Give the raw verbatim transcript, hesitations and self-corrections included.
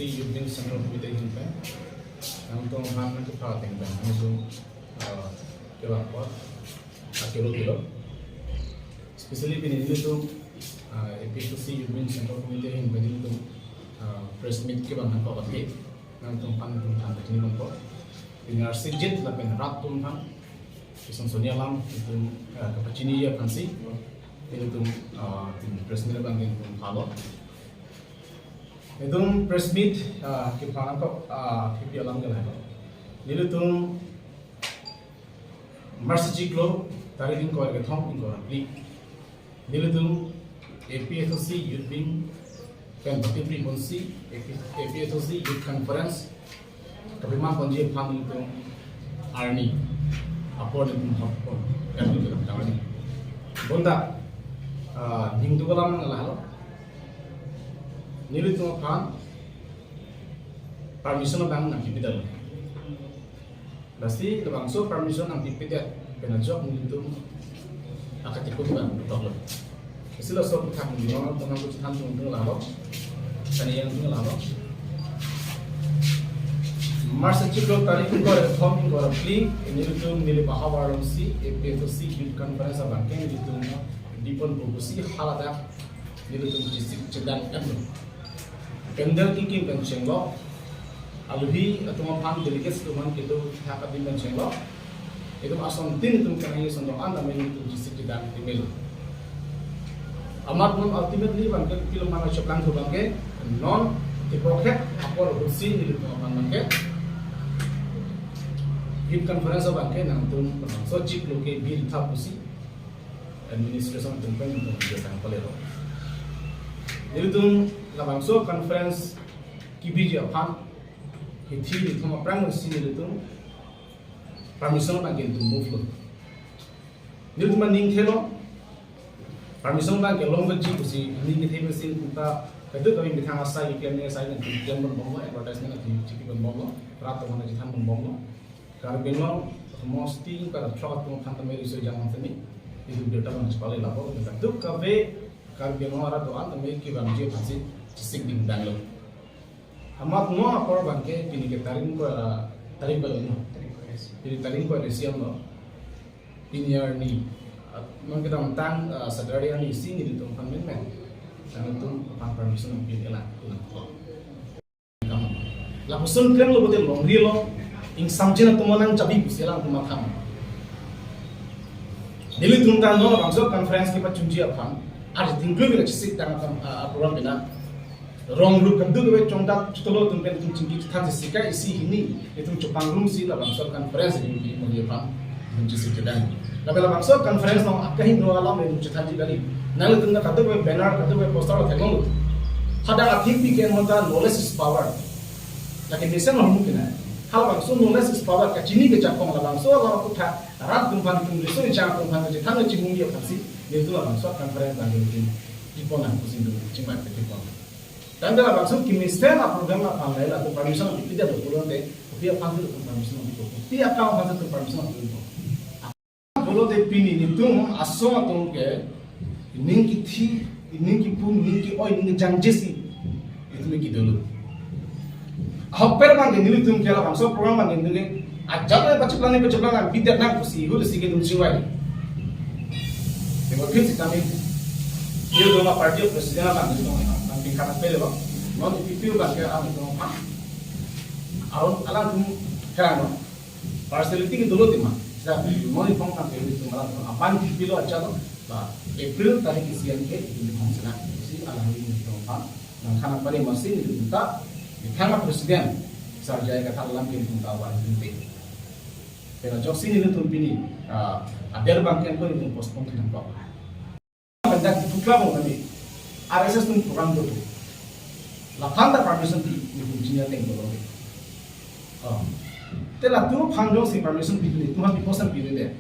Youth Wing Central Committee ahin pen nangtum aphan nangkepha ateng pen nangtum, ah, kevang apot akelo kelo. Especially pini nelitum, ah, A P H L C Youth Wing Central Committee ahin pen nelitum, ah, press meet kevang nangkok athe nangtum aphan nangtum than kachini bangpo. Pini arsi jit lapen rat atum aphan ison soni alam nelitum, ah, kapachini aphansi nelitum, ah, pini press meet abang nelitum phalo. Nelitum press meet, ah, kepha nangkok, ah, P P alam ke lahelo. Nelitum March achiklo tarik ingkoi ra kethom ingkoi ra phli, nelitum A P H L C Youth Wing pen Bapipri Bonsi A P, A P H L C Youth Conference kapima ponji aphan nelitum arni apor nelitum hap pon, kan nelitum arni. Bonta, ah, ningduk alam nang lahelo. Nelitum aphan permission abang nangkipidetlo. Lasi labangso permission nangpipedet pen ajok nelitum akatipuk abang toklo. Isi laso aphuthak nelitum nangkachethan tungtung lahelo. Kani yang tung lahelo. March achiklo tarik ingkoi ra kethom ingkoi ra phli, nelitum Nilip ahavar alongsi A P H L C Youth Conference abang ke nelitum bipon bubusi haladak nelitum chesik chedang etlo. Pandal kekim pen chenglo, alohi atum aphan, delegates atum aphan kedo thak adim pen chenglo. Itum asontin itum kanai ason do-an tame itum chesik chedang timil. Amat non ultimately abang ke pilo mana choklang thu abang ke non tipokhet apor hutsi nelitum aphan abang ke Youth Conference abang ke nangtum labangso achiklo ke bill thap pusi administration atum pen nelitum bill thang palelo. Nelitum labangso conference kebiji aphan hithi nelitum aphrang si nelitum permission abang ke nelitum move lo. Nelitum aning thelo, permission abang ke longji pusi aning kethe pensi nelitum ta kadokave methang asai keklem ne asai nelitum klem pon bomlo, advertisement nelitum chiki pon bomlo, rat atum aphan chethan pon bomlo. Karbi Anglong mostly para throk atum aphan tame riso jang tame nelitum birta abang chepale lapo, kadokave Karbi Anglong arat do-an tame kevangji aphansi chesik ding danglo. Amat non apor abang ke pini ke tarik ingkoi, ah, tarik balo no. Pini tarik ingkoi ra isi lo. Pini arni, ah, non kedamtang, ah, Saturday arni isi nelitum aphan menmen nangtum aphan permission nangpi-un-elang. Lapuson klemlo bote longri lo, ingsamjin atum nangchabi pusi alangtum matham. Nelitum ta non labangso conference kepachunji aphan, arni thingklui vira chesik tang aphan, ah, program pina. Rong rup kadokave chongdak chotolo atum pen itum chingki chethan si sika isi hini itum chopangrum si labangso conference itum pi moli aphan itum chesik chedang. Lapen labangso conference along akahingno alam itum chethanji kali. Nanglitum ta kadokave banner, kadokave poster lo theklonglo. Hadak athengpi ke en mata knowledge is power. Lake mesen lo humuk kena. Halabangso knowledge is power kachini kechapong labangso alam aphuthak rat atum aphan itum riso ejang atum aphan kachethan kachimungji aphansi nelitum labangso conference abang nelitum pipon nang pusi nelitum chingvai pipon. Tangte labangso kemesen aprogram aphan lahai latum permission nangpipedetlo pulote, kopi aphan si latum permission nangpipo, kopi akam aphan si latum permission nangpipo. Pulote pini nelitum asong atum ke ning kithi, ning kipu, ning ke-oi, ning kejangje si itum ke dolo. Ahokpet abang ke nelitum ke labangso program abang ke nelitum ke ajat le pachiplang ne pachiplang nangpidet nang pusi hu si ke itum chingvai. Tengok pin si kami, dia dua party president abang nelitum nangpingkan pele lo. Non ipi abang ke ang itum aphan, aron alangtum herang lo. Partiality ke dolo tema. Sa, non itum aphan ke itum alangtum aphan pipilo ajat lo. Ba April tarik isi an ke itum aphan sena. Si alangli itum aphan nangkhan apari masi nelitum ta methang a-president Sir J I Kathar alam ke nelitum ta awan nelitum te. Pen ajoksi nelitum pini, ah, aber abang ke ko nelitum postpone nangkok. Pendak Diphu Club along kami R S S atum program do tu. Laphan ta permission pi, nelitum chini ateng dolo. Oh. Te latum aphan jongsi permission pi, nelitum aphan pi posan pi de.